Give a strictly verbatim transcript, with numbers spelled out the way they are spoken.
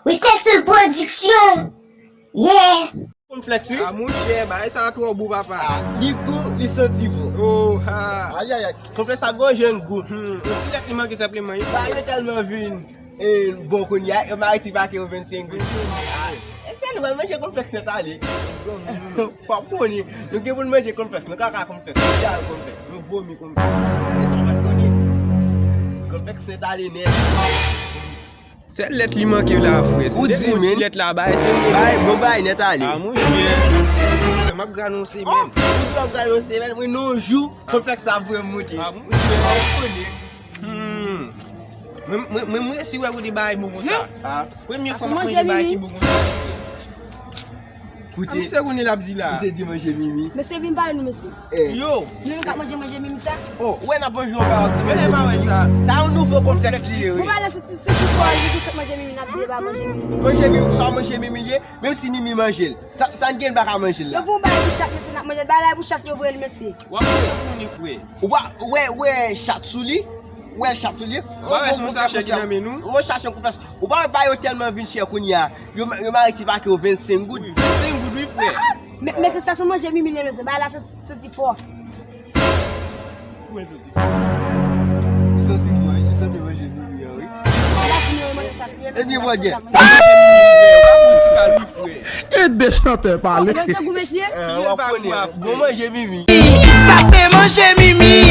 Michel sou pwodiksyon. Yeah. Konflèks wi. Ah monchè, bagay sa twò bon papa. Li gou, li santi bon. Oh ha. Ayayay. Konflèks sa gon jèn gou. Hmm. Ti lèt li manke senpleman. Bagay yo tèlman vin eh, bon kounye a, yo mare ti pake yo vennsenk goud. Ah, e se nou al manje konflèks nèt ale. W ap konnen, nou gen pou n manje konflèks, nou kaka konflèks, nou kaka konflèks. Nou vomi konflèks. E sa w pa t konnen. Konflèks nèt ale nèt. Sèl lèt li manke la frè. Ou di men. Lèt la bay. Bay bon bay nèt ale. Ah monchè. M ap gade yon semèn. Ou di w ap gade yon semèn, mwen nan yon jou konflèks sa ap voye m monte. Ah monchè. Hmm. Mwen mwen mwen mwen si wè kote bagay bon konsa. Premye fwa mwen manje bagay ki bon konsa. Koute. Misye konnen l ap di la. Misye di manje mimi. Mesye vin pale nou mesye. Yo. Nou menm k ap manje manje mimi sa. Oh, wè n ap manje yon bagay ki manje mimi. Sa yon nouvo konflèks li ye wi. Mwen pale sou ti sou kò li di tout manje mimi n ap di e pa manje mimi. Manje mimi, sa manje mimi ye, menm si mimi manje l. Sa sa n gen l pa ka manje l la. Yo pou bagay pou chat mesye n ap manje l, bagay pou chat yo vre l mesye. W ap manje pou nou frè. Ou pa wè wè chat sou li? Ou wè chat sou li? Ou pa wè se yon sachè ki nan men nou? Mwen chache yon konflèks. Ou pa wè bagay yo tèlman vin chè kounye a. Yo yo mare ti pake yo vennsenk goud. Vennsenk goud wi frè. Men men se sa sou manje mimi li ye mesye, bagay la santi fò. Kouman l santi? Li santi fò wi, li sanble manje mimi an wi. Bagay la fini wi manje chat li ye. Ebyen mwen gen. Sa manje mimi frè, ou pa pou ti pal wi frè. Ede chantè pale. Mwen te gou mesye. W ap konnen. Bon manje mimi. Sa se manje mimi.